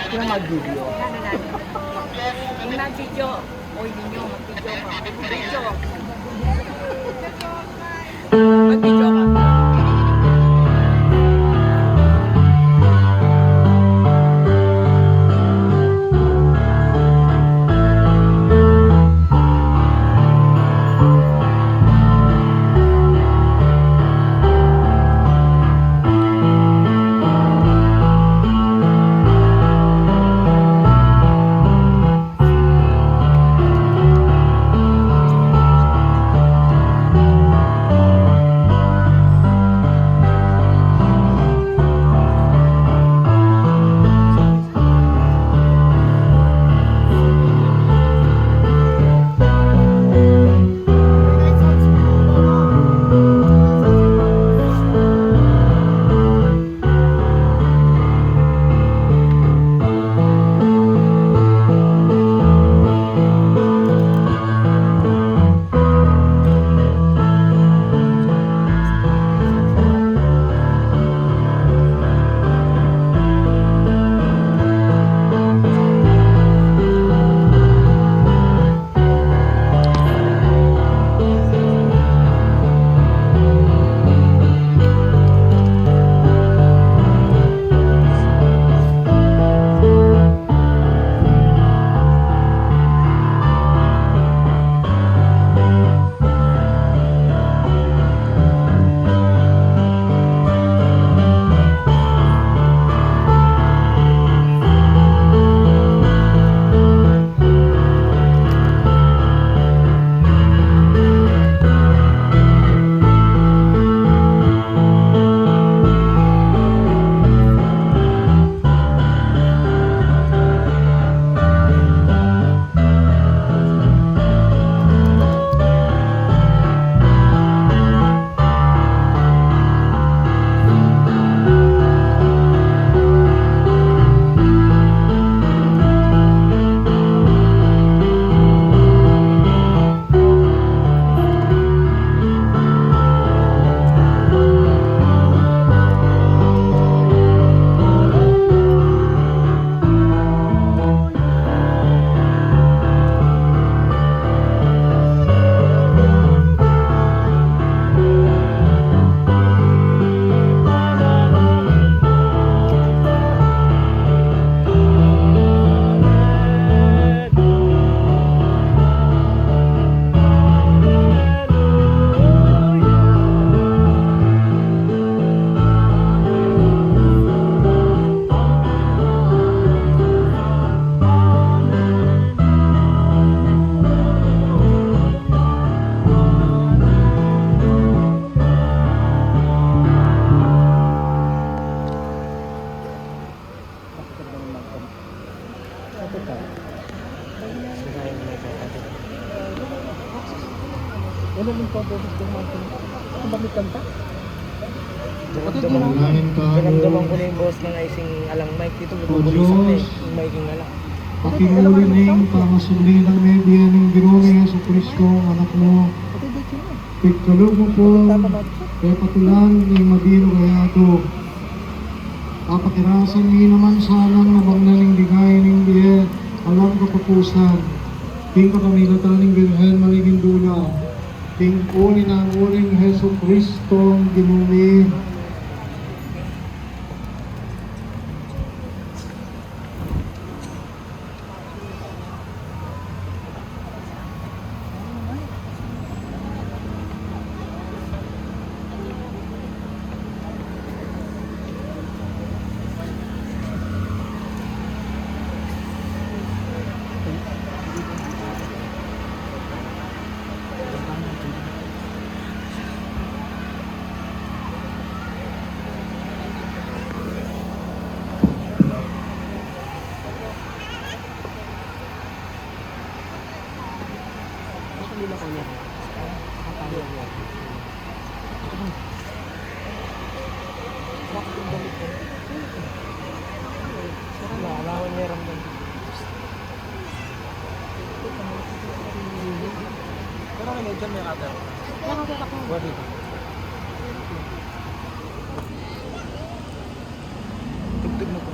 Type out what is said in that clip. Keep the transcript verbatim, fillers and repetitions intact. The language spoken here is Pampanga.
Sino mag-video? Nanu, nanu? Yung mag-video. Oy, ninyo, mag-video ka. Mag-video ka. Mag-video ka. Wala nang paboses ng Martin. Ang bamitan pa. Duramdaman, duramdaman ko na yung boss ng icing alang Mike dito. O Diyos, yung Mike yung alang. Pakinggan mo rin yung pangasubli ng may biyayang Ginoong Jesucristo, ang anak mo. Pigkalub mo po, kaya patulan ning mabinu kaya to. Papakirasan mi naman sana ng mabangnan ning bigay ning bie alang kapupusan. King kapamilatan ning Birhen Maligindula. King puli nang uling Jesucristo, Ginu mi. Pero ano, dyan may cutter. Tugtog mo po.